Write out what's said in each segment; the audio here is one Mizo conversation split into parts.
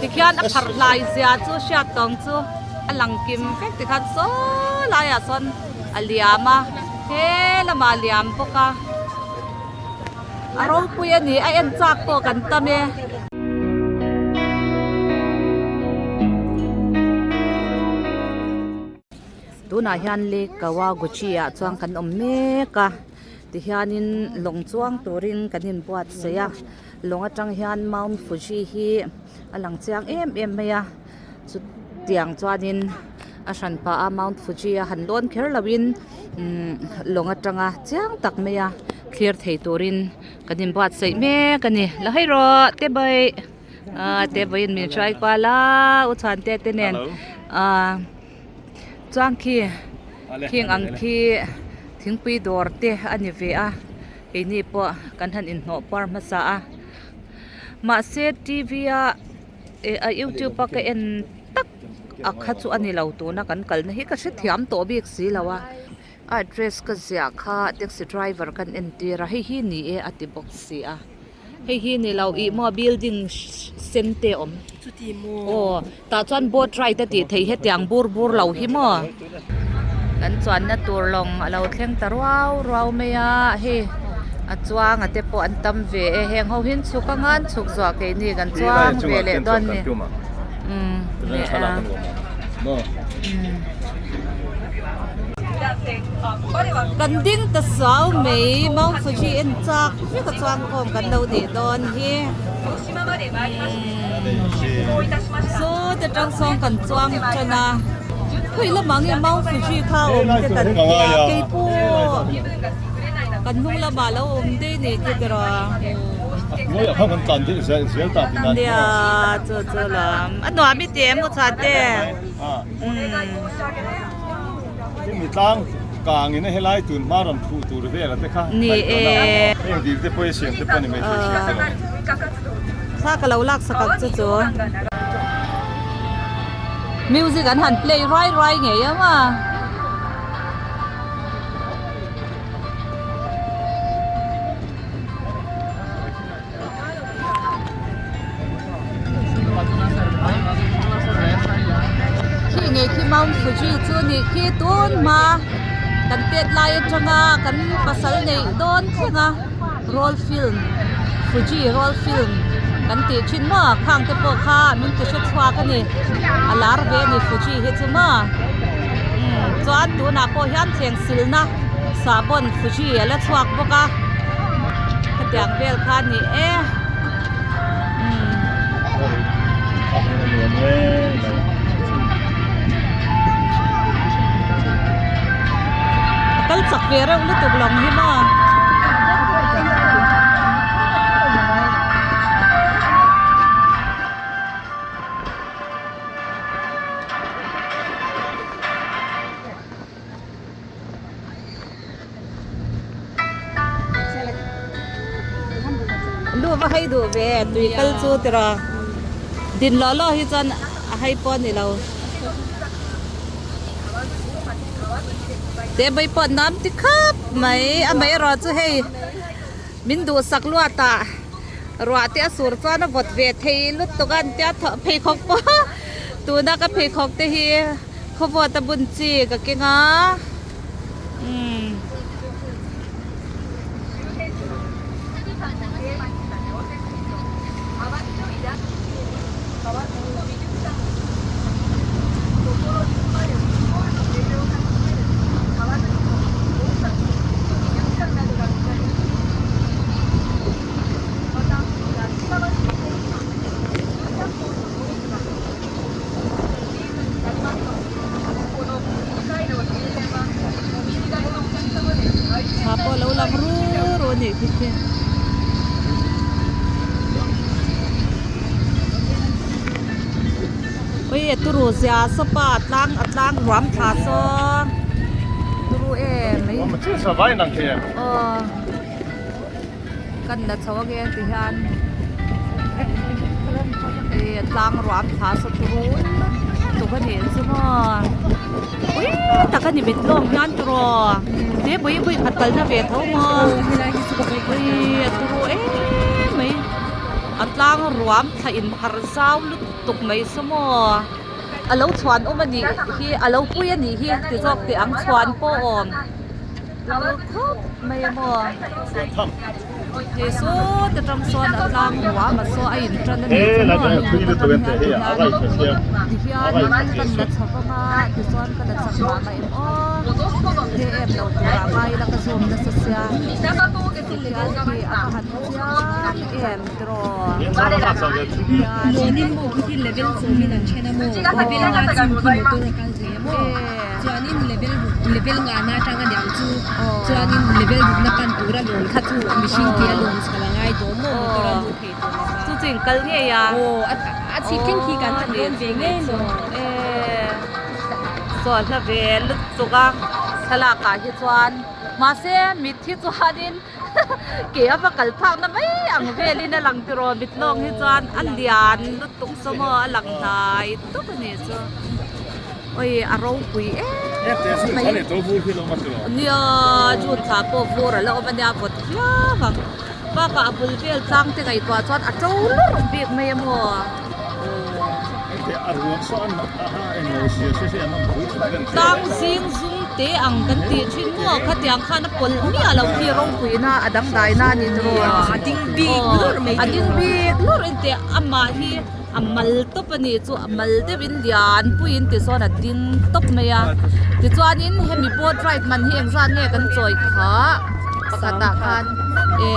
Tikhian a pharh hlai zia chu hriat tawng chu a lang kim vek tikhan saw laiah sawn a liam a he lamah a liam bawk a a ropui a ni a en chak pawh kan tam e. Tunah hian Lake Kawaguchi ah chuan kan awm mek a tihianin lawng chuang turin kan inbuatsaih a lawng atang hian Mount Fuji hi a lang chiang em em mai a chutiang chuanin a hran pah a Mount Fuji a han lawn kher loin umm lawng atanga chiang tak mai a thlir thei turin kan inbuatsaih mek a ni la hei rawh te bai ah te vawiin min hruai kual a u chhuante te nen ah chuan khi khing ang khi thingpui dawr te a ni ve a keini pawh kan han inhnawh puar hmasa a mahse t v a eh a youtube a ka en tak a kha chu a ni lo tuna kan kalna hi ka hrethiam tawh bik si lo a a address ka ziah kha taxi driver kan entir a hei hi ni e a ti bawk si a. Hei hi ni lo ih maw building sen te a awm aw tah chuan boat ride a tih theih hetiang bur bur lo hi maw kan chuanna tur lawng a lo thleng ta ruau ruau mai a hei a chuang a te pawh an tam ve e heng ho hi an chhuk anga an chhuk zuah keini kan chuang ve leh dawn a ni umm Kan ding ta suau mai Mount Fuji en chak vek a chuang khawm kan lo nih dawn hi saw te tang sawn kan chuang tan a khawi lamah nge Mount Fuji kha a awm te kan tia keipawh kan hnung lamah lo awm daih a nih khi tiraw nia chu chu lam a nuam i ti em u chhuate. Mi tlang kang in a helai tun hma rawn phuh tur vel a te kha ni e heng dil te pawh hi siam te pawh ni mai thei hriat te lo thla ka lo lak sak ang chu chu music an han play ruai ruai ngei ang a. Khi ngei khi Mount Fuji chu nih khi tun hma kan tet lai atanga kan pasal neih dawn thleng a roll film Fuji roll film kan tih thin maw khang te pawh kha min ti hre chhuak a ni a lar ve a ni Fuji hi chu maw umm chuan tunah pawh hian thleng silna sahbawn Fuji a la chhuak bawk a. Hetiang vel kha a ni e umm. A kal chak ve reuh lutuk lawng hi maw. Lu va hei duh ve tui kal chu tiraw din lawh lawh hi chuan a hei pawh a ni lo te mai pawh nam ti khap mai amaherawh chu hei min duhsak luat ah ruah te a sur chuan a vawt ve thei lutuk a an tia pheikhawk pawh tuna ka pheikhawk te hi. Khawvawt a bun chi ka keng a umm. Thla pawh a lo lang ru ru a nih khi khi. Ui a turu zia sawpa a tlang a tlang ruam thla saw turu em mai. Aw kan la chho ange ti hian ih a tlang ruam thla saw turu lutuk a nih chu maw ui tak a ni mit lawng hian tiraw te pui pui khat kalna ve tho maw ui a turu em mai. A tlang ruam thla inpharh zau lutuk mai saw maw a lo chhuan awm a nih hi a lo pui a nih hi ti zawk teh ang chhuan pawh awm turu khawp mai a maw hei saw te tang sawn a tlang ruam a saw a in tan a nih chu maw hei ta tang hian ti hian kan la chho vang a tichuan ka la chak mah mah em aw he em lo turah ngai ila ka zoom nasa sia tihian khi a va han chiang em tiraw Lawnin maw khi khi level sawmin an then a maw level nga chin khi motor a kal thei a maw chuanin level ruk level nga na atang a niang chu chuanin level rukna pan tura lawn kha chu mihring ke a lawn chho a ngai tawh maw motor a lut thei tawh lo va chu chu in kal ngei a aw a chhip thleng khi kan han dawn ve ngei maw saw hla ve lutuk a thlalak ah hi chuan mahse mitthi chuanin Ke a va kal phak na mai ang velin a lang tiraw mit lawng hi chuan a lian lutuk saw maw a lang hnai tawp a nih chu awi a ropui em mai nia June thla pawh vur a la awm a nia vawt viau ang bakah a bul vel tlang te ngaihtuah chuan a to lurh bik mai a maw. Tlang zing zum te ang kan tih thin maw khatiang khan a pawlh miah lo khi ropuina a dangdaina a ni tawh a ding bik lurh mai a ding bik lurh in teh amah hi a mal tawp a nih chu a mal deuhin lian puiin tisawn a ding tawp mai a tichuanin hemi boat ride man hi engzat nge kan chawi khah pakhatah khan. E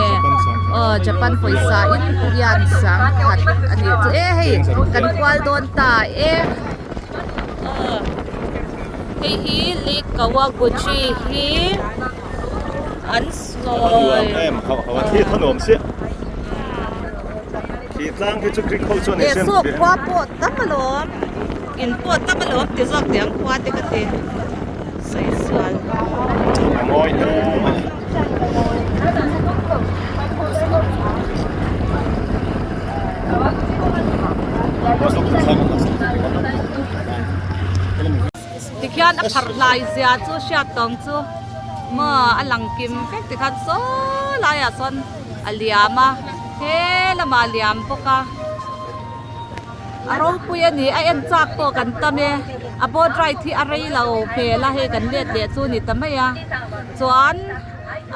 aw Japan pawisa in hian sangkhat a nih chu e hei kan kual dawn ta e aw hei hi Lake Kawaguchi hi an sawi e saw khua pawh tam alawm in pawh tam alawm ti zawk teh ang khua te ka ti sawi sual. Tikhian a pharh hlai zia chu hriat tawng chu maw a lang kim vek tikhan saw laiah sawn a liam a he lamah a liam bawk a. A ropui a ni, a en chak pawh kan tam e. A boat ride hi a rei lo hmel a, hei kan let leh chu a ni ta mai a. Chuan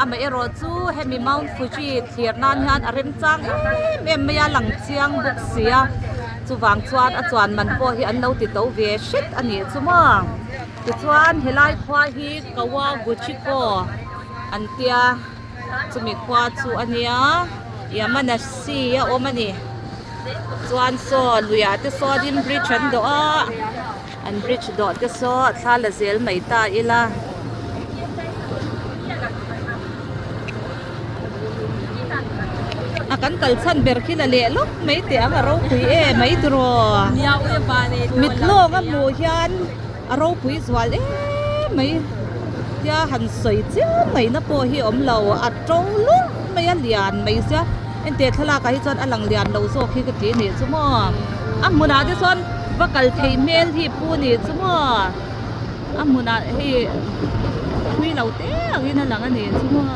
amaherawh chu hemi Mount Fuji thlir nan hian a remchang em em mai a, lang chiang bawk si a. Chuvang chuan a chuan man pawh hi an lo ti to ve hret a nih chu maw. Tichuan helai khua hi Kawaguchiko an tia, chumi khua chu a nia, Yamanashi a awm a ni. Chuan saw luiah te sawnin bridge an dawh a an bridge dawh te saw a thla la zel mai ta ila. A kan kal chhan ber khi la leh lawk mai teh ang a ropui e mai tiraw mit lawng a hmuh hian a ropui zual em mai tia han sawi chiam mai na pawh hi awm lo a to lurh mai a lian mai sia enteh thlalak ah hi chuan a lang lian lo zawk hi ka ti anih chu maw a hmunah te chuan va kal theih hmel hi pu anih chu maw a hmunah hei phui lo te angin a lang anih chu maw.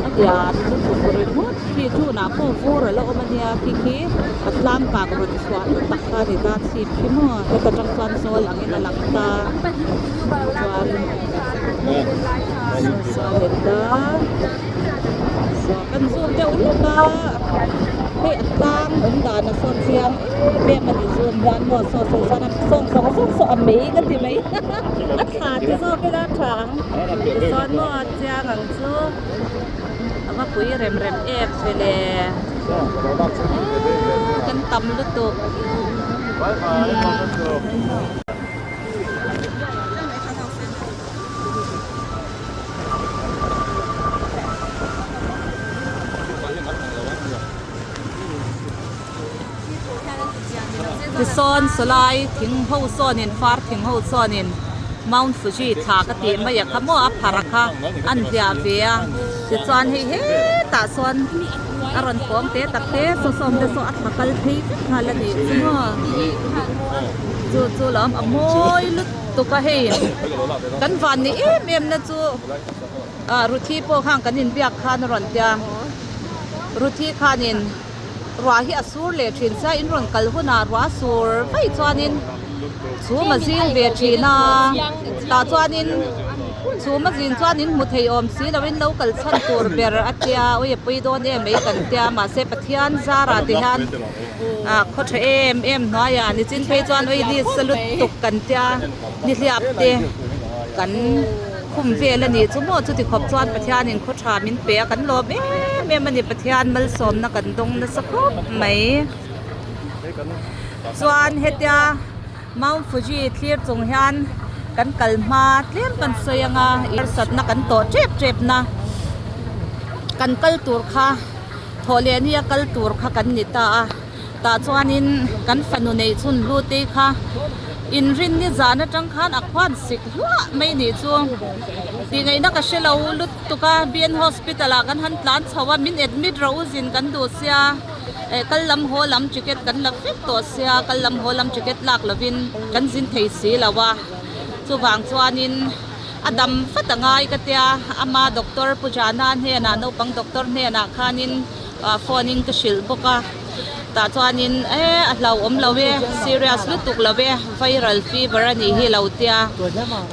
A lian lutuk ringawt khi chhunah pawh vur a la awm a nia khi khi a tlang kak rawn chhuah na tak kha a ni ta chhip khi maw heta tang chuan zawl angin a lang ta chuan saw a let ta saw kan zoom deuh hlek a hei a tlang awm dan a sawn chiang em em a ni zoom hian maw saw saw chuan a sawng zawng zawng saw a mei ka ti mai a thla ti zawk ila a tha ang tichuan maw a chiang ang chu a va pui rem rem em ve le eee kan tam lutuk. Tisawn sawlai thing ho sawnin far thing ho sawnin Mount Fuji thla ka tih mai a kha maw a phar a kha an hliah ve a tichuan hei hetah sawn a rawn pawng te tak te saw sawm te saw a thla kal phei vek nghal a nih chu maw chu chu lo awm a mawi lutuk. lutuk a hei kan van ni em em na chu ah Ruthi pawh khan kan inbiak khan a rawn tia Ruthi khanin ruah hi a sur leh thin sia in rawn kal hunah ruah a sur vaih chuanin chhum a zing ve thin a tah chuanin chhum a zin chuan in hmu thei awm si loin lo kal chhan tur ber a tia ui a pui dawn em mai kan tia mahse Pathian zarah ti hian ah khaw tha em em hnuaiah nichin phei chuan ui ni sa lutuk kan tia nihliap te kan khum vel a nih chu maw chuti khawp chuan Pathianin khaw tha min pe a kan lawm em em a ni Pathian malsawmna kan dawng nasa khawp mai chuan hetia Mount Fuji thlir chung hian kan kal hma tlem kan sawi anga harsatna kan tawh tep tep na kan kal tur kha thawh leh nia kal tur kha kan ni ta a tah chuanin kan fanu neih chhun hlute kha inrinni zan atang khan a khuan sik hluah mai nih chu tih ngaihna ka hrelo lutuk a B_N hospital ah kan han tlan chho a min admit rawh u zin kan duh sia eh kal lam haw lam ticket kan la vek tawh sia kal lam haw lam ticket lak lovin kan zin thei si lo a chuvang chuanin a dam vat a ngai ka tia ama doctor Pu Jana hnenah naupang doctor hnenah khanin ah phone in ka hrilh bawk a tah chuanin eh a hlauhawm lo e serious lutuk lo e viral fever a nih hi lo tia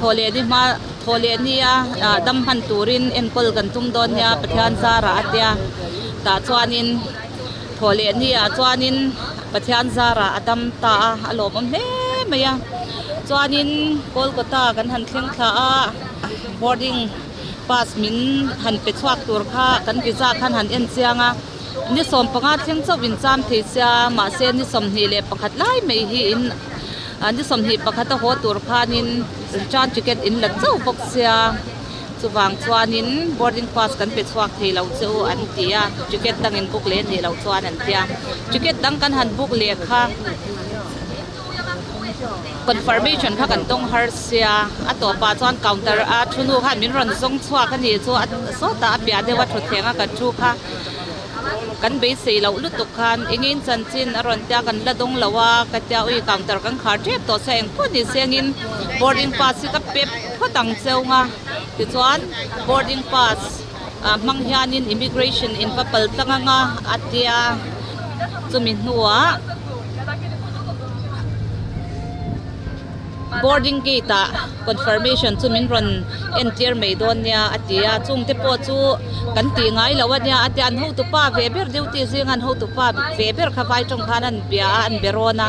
thaw leh ni hma thaw leh nia ah dam hman turin enkawl kan tum dawn nia Pathian zarah a tia tah chuanin thaw leh nia chuanin Pathian zarah a dam ta a a lawmawm hle mai a chuanin Kolkata kan han thleng thla a boarding pass min han pe chhuak tur kha kan visa khan han en chiang a ni 15 thleng chauh in cham thei sia mahse ni 21 lai mai hi in ni 21 a haw tur khanin return ticket in la chauh bawk sia chuvang chuanin boarding pass kan pe chhuak thei lo che u an ti a ticket dangin book leh nih loh chuan an tia ticket dang kan han book leh kha. Confirmation kha kan tawng har sia a tawpah chuan counter a thu nu khan min rawn zawng chhuak a nih chu a sawtah a piah deuh a thutthleng a kan thu kha kan beisei loh lutuk khan eng in chanchin a rawn tia kan la dawng lo a ka tia ui counter kan khar tep tawh sia engpawh ni sengin boarding pass hi ka pe phawt ang cheu nga tichuan boarding pass ah hmang hianin immigration in va pal tlang anga a tia chumi hnuah boarding gate ah confirmation chu min rawn entir mai dawn nia a ti a chung te pawh chu kan tih ngai lo a nia a tia an hotupa ve ber duty zinga an hotupa ve ber kha vai tawng khan an bia a an be rawn a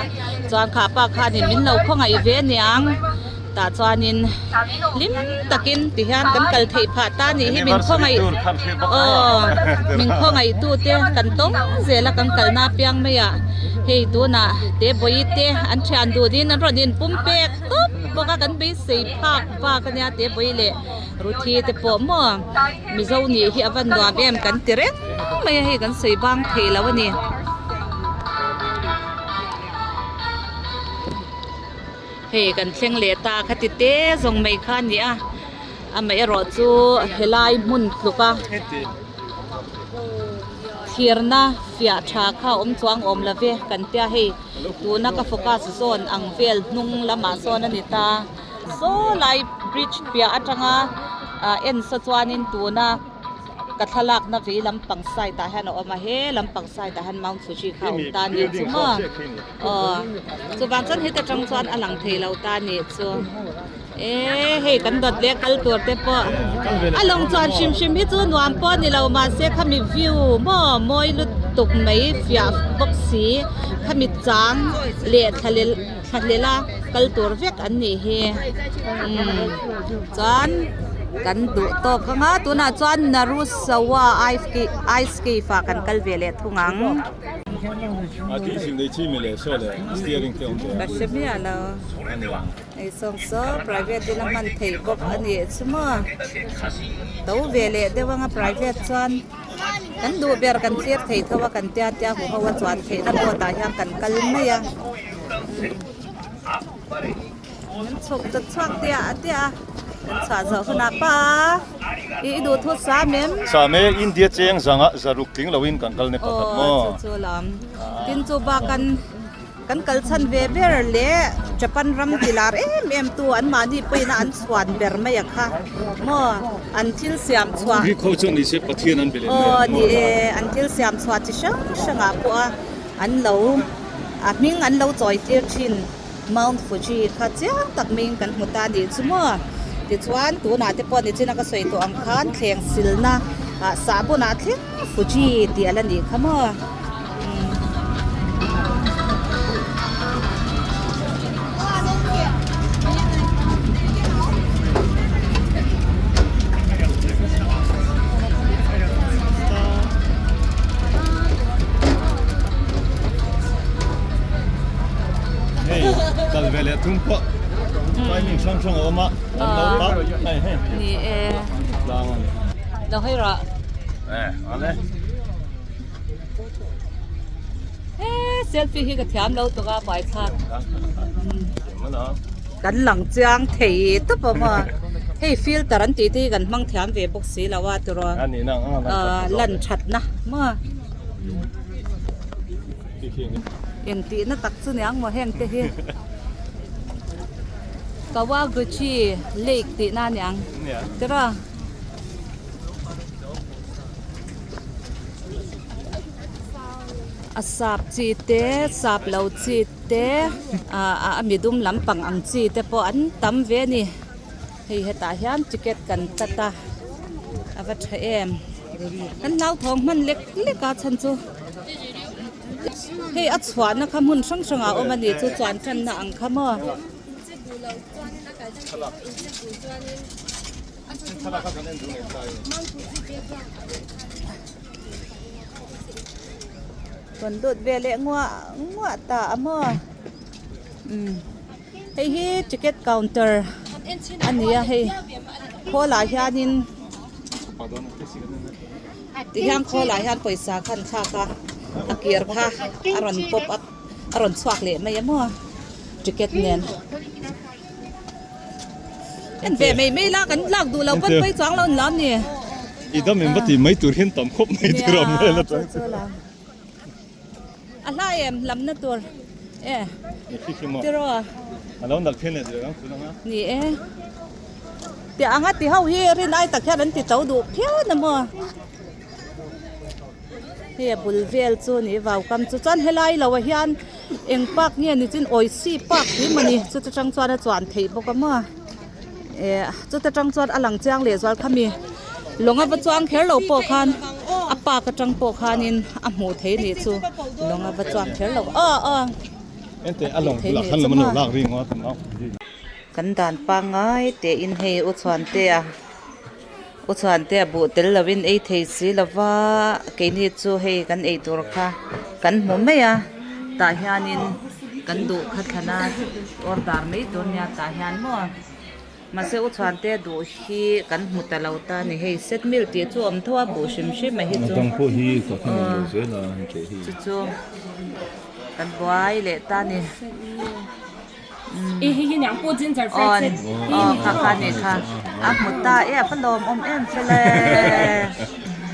chuan kha pa khanin min lo khawngaih ve aniang. Tah chuanin hlim takin tihian kan kal theih phah ta nih hi min khawngaih aw min khawngaih tu te kan tawng zel a kan kalna apiang mai ah hei tunah te bawi te an thian dunin an rawn inpum pek tawp bawk a kan beisei phak bak ania te bawi leh Ruthi te pawh maw Mizo nih hi a van nuam em kan ti reng mai a hei kan sawi bang thei lo a ni. Hei kan thleng leh ta kha ti te zawng mai kha a ni a amaherawh chu helai hmun tluk a thirna fiah tha kha a awm chuang awm lo ve kan tia hei tuna ka focus zawn ang vel hnung lamah sawn a ni ta saw lai bridge piah atanga ah en saw chuanin tuna. Ka thlalakna vei lampang side ah hian a awm a, he lampang side ah hian Mount Fuji kha a awm ta nih chu maw aw chuvang chuan heta tang chuan a lang thei lo ta nih chu e hei kan dawt leh kal tur te pawh a lawng chuan hrim hrim hi chu nuam pawh a ni lo mahse khami view maw mawi lutuk mai fiah bawk si khami chang leh thla thlahlel a kal tur vek an nih hi umm chuan kan duh tawk ang a tunah chuan Narusawa ice cave ah kan kal ve leh thung ang. Ka hre miah lo hei sawng saw private in a hman theih bawk a nih chu maw to ve leh deuh ang a private chuan. Kan duh ber kan thlir thei tho a kan tia tia huho a chuan theihna boat ah hian kan kal mai a an chhuk ta chhuak tia a tia a kan chhuah zawh hunah pa i i duh thu sam em sam e India cheng zanga zaruk tling loin kan kal ne pakhat maw aw chu chu lam tin chu bak an. Kan kal chhan ve ber leh Japan ram ti lar em em tu an mahni pawhin a an chhuan ber mai a kha maw an thil siam chhuah Greek ho chuan ni se Pathian an be leh mai aw ni e an thil siam chhuah chi hrang hrang ah pawh a an lo a hming an lo chawi tir thin Mount Fuji kha chiang tak maiin kan hmu ta a nih chu maw tichuan tunah te pawh nichina ka sawi tawh ang khan thleng silna ah sahbawnah thleng Fuji tih a la nih kha maw. Hei kal ve leh thung pawh timing hrang hrang a awm a an lo tak hei hei ni e tlang a ni lo hei rah e ale he selfie hi ka thiam lo tuk a buai thlak kan lang chiang thei tawp a maw hei filter an tih te hi kan hmang thiam ve bawk si lo a tiraw lan that na maw engtih na tak chu niang maw heng te hi Kawaguchi lake tih na niang tiraw. A sap chi te sap lo chi te ah a midum lampang ang chi te pawh an tam ve a ni hei hetah hian ticket kan cut a a va tha em kan hlauthawng hman lek lek a chhan chu hei a chhuahna kha hmun hrang hrang ah a awm a ni chu chuan tanna ang kha maw. Rawn lut ve leh nguah nguah ta a maw umm hei hi ticket counter a ni a hei khawlah hianin tihian khawlah hian pawisa kha an thlak a a kir kha a rawn pop up a rawn chhuak leh mai a maw ticket nen. En ve mai mai la kan lak duh lo pawn pawi chuang lo an lam ni. I dam em va ti mai tur hian tam khawp mai tur awm vel atang chu. A hla em lamna tur e tiraw. A lo nalh phian leh duh ang tun anga. Ni e. Tiah anga ti ho hi rin ai tak hian an ti to duh phian a maw. Hei a bul vel chu ni vau kam chu chuan helai lo ah hian eng park nge ni chin awisi park hi mawni chuta tang chuan a chuan theih bawk a maw eh chuta tang chuan a lang chiang leh zual khami lawng a va chuang kher lo pawh khan a park atang pawh khanin a hmuh theih nih chu lawng a va chuang kher lo aw aw kan dan pangngai tein hei u chhuantea. U chhuante a buh tel lovin ei thei si lova keini chu hei kan ei tur kha kan hmu mai a tah hianin kan duh kha thlana order mai tur nia tah hian maw mahse u chhuante duh hi kan hmu ta lo ta a ni hei set meal tih chu a awm tho a buh hrim hrim a hi chu chu chu kan buai leh ta a ni. Awn aw kha kha nih kha a hmu ta e a va lawmawm em fel e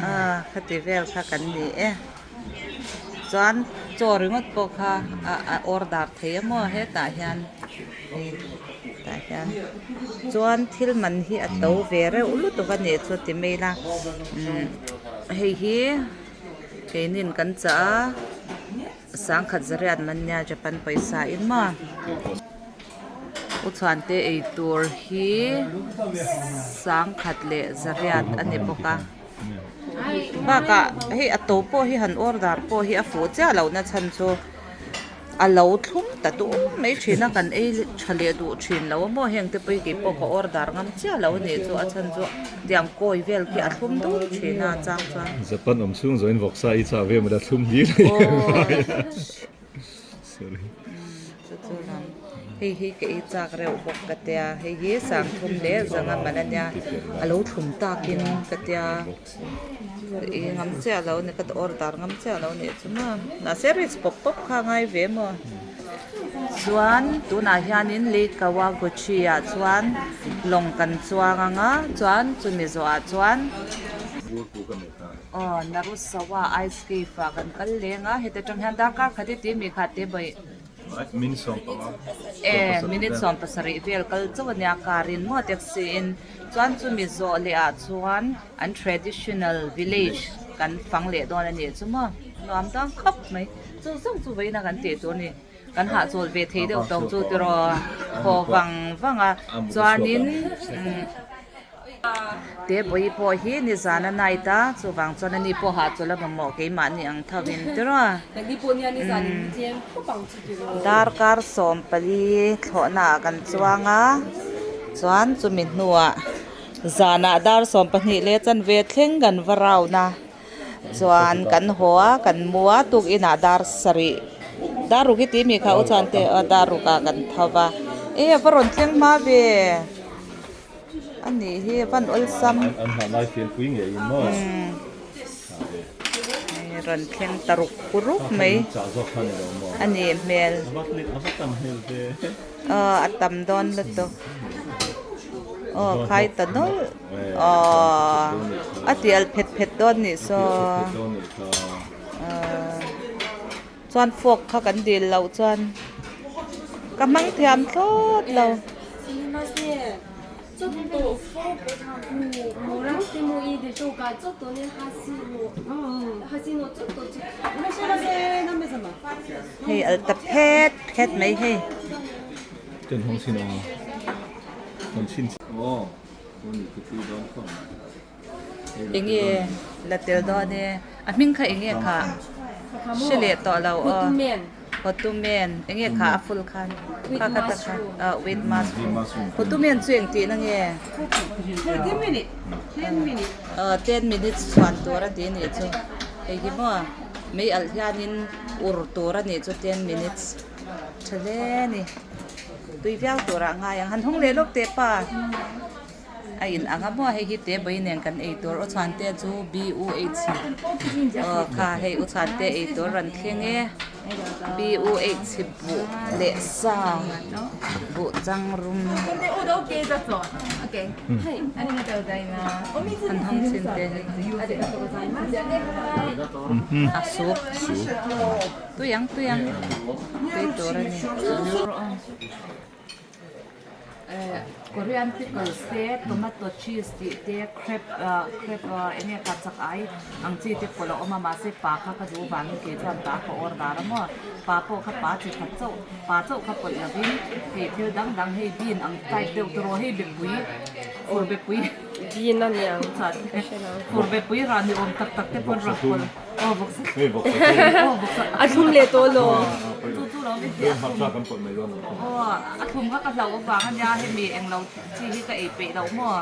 ah khati vel kha kan ni e chuan chaw ringawt pawh kha a order thei a maw hetah hian hei tah hian chuan thil man hi a to ve reuh lutuk a nih chu ti mai ila umm hei hi keinin kan chah a. Sangkhat zariat man nia Japan pawisa in maw u chhuante ei tur hi sangkhat leh zariat a ni bawk a bakah hei a to pawh hi han order pawh hi a fuh chiah loh na chhan chu a lo thlum ta duh mai thin a kan ei tha leh duh thin lo a maw heng te pawh hi keipawh ka order ngam chiah lo a nih chu a chhan chu tiang kawi vel khi a thlum dun thin a chang chuan. Japan awm chhung zawhin vawksa i chah ve maw la thlum hlir a ni mai a. Sorry. Chu chu lam hei hi ka ei chak reuh bawk ka tia hei hi sangthum leh zanga man a nia a lo thlum takin ka tia ka ei ngam chiah lo a ni ka order ngam chiah lo a nih chu maw mahse rich pawp pawp kha a ngai ve maw. Chuan tunah hianin Lake Kawaguchi ah chuan lawng kan chuang ang a chuan chumi zawhah chuan aw Narusawa ice cave ah kan kal leng a heta tang hian darkar khat i tih mi kha te bawih. Minute 15. E minute 17 vel kal chauh ania car in maw taxi in chuan chumi zawh leh ah chuan an traditional village kan fang leh dawn a nih chu maw nuam dang khawp mai chu zawng chu vawiin a kan tih tur a ni. Kan hahchawl ve thei deuh tawng chu tiraw haw vang vang a chuanin te pawhi pawh hi nizan a night a chuvang chuan ani pawh hahchawl a mamawh keimahni ang tho in tiraw darkar 14 thlawhna ah kan chuang a chuan chumi hnuah zanah dar 12 leh chanve thleng kan va round a. Chuan kan haw a, kan mu a, tuk inah dar sarih, dar ruk hi tih mi kha u chuan te aw dar ruk ah kan tho va, e a va rawn thleng hma ve a nih hi a van awlsam. An hah lai fel pui ngei in maw? Hei rawn thleng ta ruk ruk mai a nih hmel. Aw a tam dawn lutuk aw khai ta nawlh. Aww a tial phet phet dawn nih saw chuan fork kha kan dil loh chuan ka hmang thiam thlawt lo. Hei al ta phet phet mai hei. Enge la tel dawn e a hming kha enge kha hre leh tawh lo aw hotumen enge kha a full khan kha kha ta kha ah with mushroom hotumen chu eng tihna nge aw ten minutes chhuan tur a ti anih chu hei hi maw mei alh hianin ur tur a nih chu ten minutes tha hle a ni. Tui viau turah a ngai ang. Han hawng leh lawk teh pa. A in ang a maw hei hi te bawi nen kan ei tur. U Chhuante chu BUH aw kha hei U Chhuante ei tur rawn thleng e. BUH buh leh sa buh chang rum. Han hawng chhin teh hei. A soup. Tui ang tui ang tui tur a ni eh Korean pickles te tomato cheese tih te crab ah crab ah eng nge kha chak ai ang chi te pawlh a awm a mahse pa kha ka duh vangin kei chuan pa ka order a maw pa pawh kha pa chi khat chauh pa chauh kha pawlh lovin hei thil dang dang hei bean ang type deuh te rawh hei bepui fur bepui bean a ni ang fur bepui rah ni awm tak tak te pawn rawn pawlh. A thlum leh tawh lo. A thlum kha ka hlauh avang a nia hemi englo chi hi ka ei peih loh maw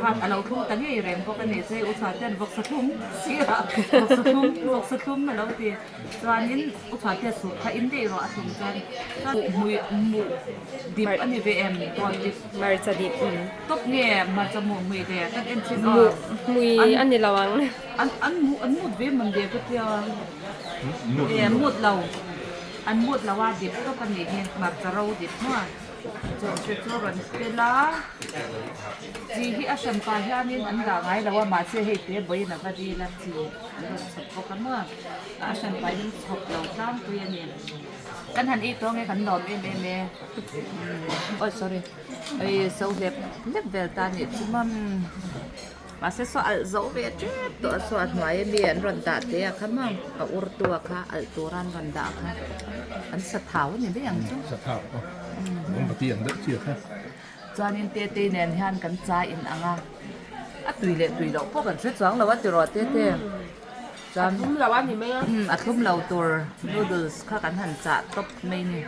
khan a lo thlum ta ngei reng bawk a ni che u chhuan ten vawksa thlum sirah vawksa thlum vawksa thlum a lo ti chuanin u chhuan te soup kha in daih rawh a thlum chuan hmui mu dip a ni ve em rawn dip hmarcha dip tawp nge hmarcha mu hmui le kan en thin aw mu hmui a ni lo ang. An an mu an mut ve man ve ka tia e mut lo an mut lo a dip tawp a nih hi hmarcha ro dip hma chawh te chu rawn fel a chi hi a hran pah hianin an dah ngai lo a mahse hei te vawiin a va dil a chi an rawn chhawp bawk a maw a hran pah hian chhawp lo tlangpui a ni kan han ei tawng e kan lawm em em e awi sorry ei so hlep hlep vel ta a nih chu mam. Mahse saw alh zo ve tep tawh a saw a hnuai ami an rawn dah te a kha maw a ur tu a kha alh tura an rawn dah kha an sa thau a ni mai ang chu. Sa thau aw mawmbati ang deuh chi a kha. Chuanin Tetei nen hian kan chai in ang a a tui leh tui loh pawh kan hre chuang lo a tiraw Tete chuan A thlum lo a ni mai a. A thlum lo tur noodles kha kan han chah tawp mai ni.